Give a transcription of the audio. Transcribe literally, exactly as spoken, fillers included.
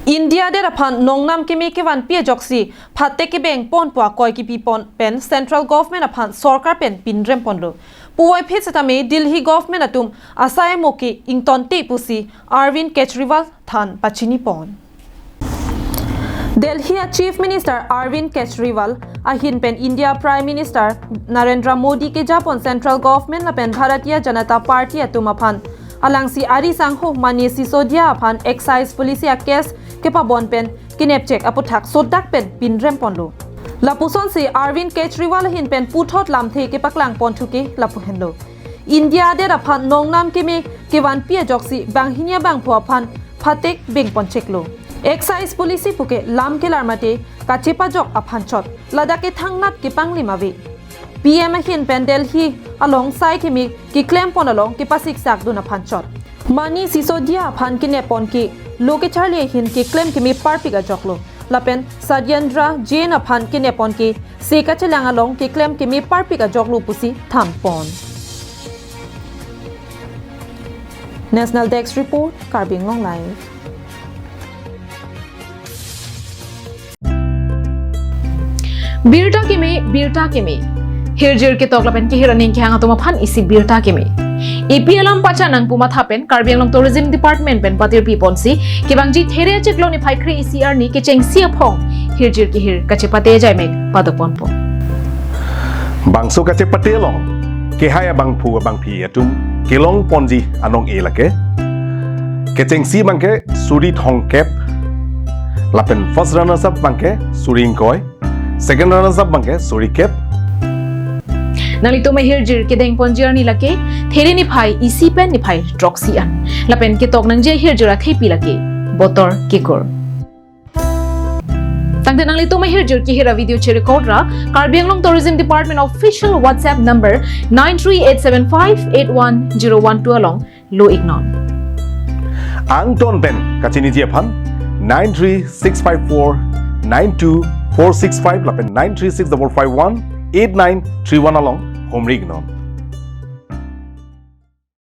India adet aphan nongnam keme kevanpi ajoksi phatek kebeng ponpo akoi kipipon pen Central Government aphan sorkar pen pinrem ponlo. Puvoiphit setame Delhi Government atum asai mo ke ingtonte pusi Arvind Kejriwal than pachini pon. Delhi a Chief Minister Arvind Kejriwal ahin pen India Prime Minister Narendra Modi kejapon Central Government lapen Bharatiya Janata Party atum aphan alangsi ari sangho Manish Sisodia aphan excise policy a case kepabon pen kenepchek aputhak sodak pen pinrem ponlo. Lapusonsi Arvind Kejriwal ahin pen puthot lamthe kepaklang ponthu ke lapu henlo. India adet aphan nongnam keme kevanpi ajoksi banghini abangphu aphan phatek beng poncheklo. Excise policy puke lam kelar mate kachepajok aphan chot, ladak ke thangnat kepanglim ave. P M ahin pen Delhi along sai keme keklem pon along kepasiksak dun aphan chot. Manish Sisodia aphan kenep pon ke lo kecharli ahin keklem keme parpik ajoklo. Lapen Satyendra Jain aphan kenep pon ke se kachelang along keklem keme parpik ajoklo pusi than pon. National Desk Report, Karbi Anglong Live. Birta keme, birta keme. Hirjir ketok lapen kehir aning kehang atum aphan isi birta keme. A P L alam pachan nangpu matha pen Karbi Anglong Tourism Department pen patirpi ponsi kevangji There achiklo niphai kre-isi arni kechengsi aphong hirjir kehir kachepate ajaimek pado ponpo. Bangso kachepate along kehai abangphu abangphi atum kelong ponji anong-e lake. Kechengsi abangke suri thomkep, lapen first runners up abangke suri ingkoi, second runners up abangke suri kep. Nanglitum ahirjir kedeng ponji arni lake There niphai isi pen niphai throksi an. Lapen ketok nangji ahirjir athepi lake Botor Kekur. Tangte nanglitum ahirjir kehir avideo cherecord ra Karbi Anglong Tourism Department official WhatsApp number nine three eight seven five eight one zero one two along lo-iknon. Angton pen kachiniji aphan nine three six five four nine two four six five lapen nine three six five five one eight nine three one along humri-iknon.